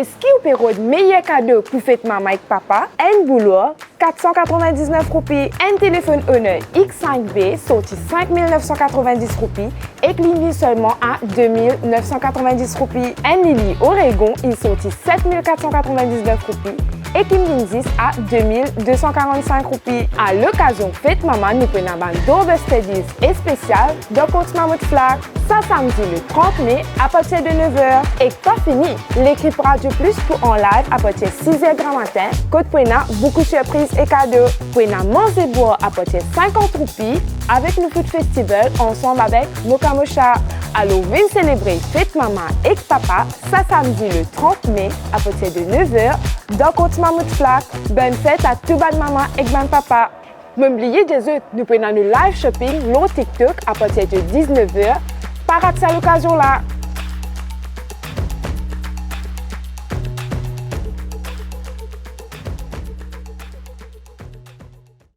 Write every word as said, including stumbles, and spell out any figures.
Eski ou pe rod meyer kado pou fet mama ek papa? Enn bouloir, kat san katrovin-diznef roupi. Enn telefonn Honor X sink B sorti sink mil nef san katrovin-dis roupi ek li vinn selman a de mil nef san katrovin-dis roupi. Enn lili Oregon, li sorti set mil kat san katrovin-diznef roupi ek li vinn zis a de mil de san karant-sink roupi. A lokazion fet mama, nou pena bann double studies espesial dan kont Mammouth Flax. Sa samdi le trant me, apartir de nef er. Ek pa fini, lekip Radio Plus pou an live apartir siz er gramatin, kot pou ena boukou sirpriz e kado. Pou ena manze bwar apartir sinkant roupi avek nou Food Festival ansam avek Moka Mocha. Alor vinn selebre fet mama ek papa sa samdi le trant me apartir de nef er dan kont Mammouth Flax. Bonn fet a tou bann mama ek bann papa. Mo'nn bliye dir zot, nou pou ena nou live shopping lor TikTok apartir de diznef er. Pa rat sa lokazion la.